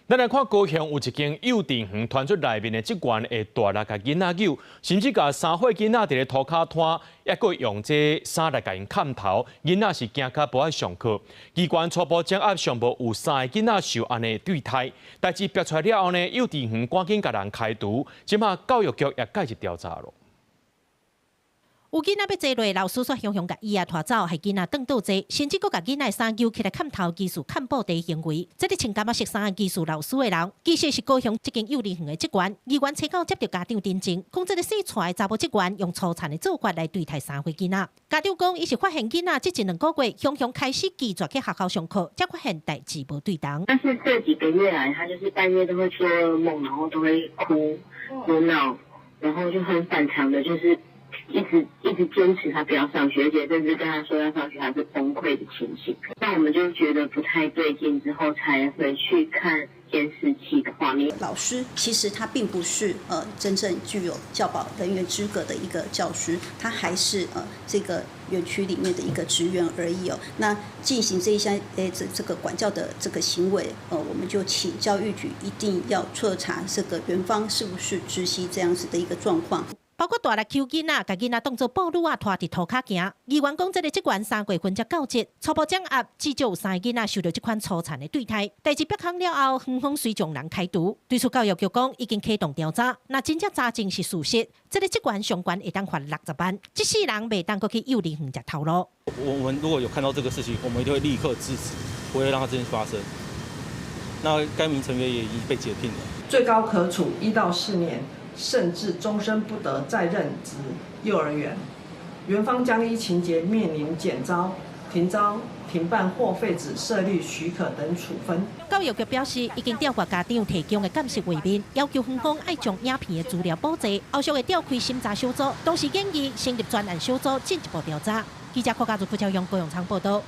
咱來看高雄有一間幼稚園傳出內面的職員會大力共囡仔毆，甚至共3歲囡仔佇咧塗跤拖，抑閣用這衫來共𪜶崁頭，囡仔是驚甲無愛上課。機關初步掌握上無有三个囡仔受按呢對待，代誌爆出來了後呢，幼稚園趕緊共人開除，這馬教育局也介入調查咯。有囡仔欲坐落，老師煞雄雄共椅仔拖走，予囡仔轉倒坐，甚至閣共囡仔衫揪起來崁頭，疑似崁布袋行為。這个穿柑仔色衫疑似老師的人，其實是高雄這間幼兒園的職員。議員初九接著家長陳情，講這个姓蔡的查某職員用粗殘的做法來對待3歲囡仔。家長講，伊是發現囡仔這一兩個月，雄雄開始拒絕去學校上課，才發現代誌無對頭。但是這幾個月來，他就是半夜都會做噩夢，然後都會哭、哭鬧，然後就很反常的，就是一直一直堅持他不要上學，而且甚至跟他說要上學，他是崩潰的情形。那我們就覺得不太對勁，之後才回去看監視器的畫面。老師其實他並不是真正具有教保人員資格的一個教師，他還是這個園區裡面的一個職員而已哦。那進行這一項這個管教的這個行為，我們就請教育局一定要徹查這個園方是不是知悉這樣子的一個狀況。包括大力毆囡仔，共囡仔當做布魯仔拖佇塗跤行。議員講，這个職員3月份才到職，初步掌握至少有三个囡仔受著這款粗殘的對待。代誌曝光了後，園方隨將人開除。對此教育局講已經啟動調查，若真正查證是事實，這个職員上懸會當罰60萬，這世人袂當閣去幼兒園食頭路。我們如果有看到這個事情，我們一定會立刻制止，不會讓它這件事發生。那該名成員也已經被解聘了。最高可處1到4年，甚至終身不得再任職幼兒園。園方將依情節面臨減招、停招、停辦或廢止設立許可等處分。教育局表示，已經調閱家長提供的監視畫面，要求園方愛將影片的資料補齊，後續會調開審查小組，同時建議成立專案小組進一步調查。記者郭家如、傅超勇、高永昌報道。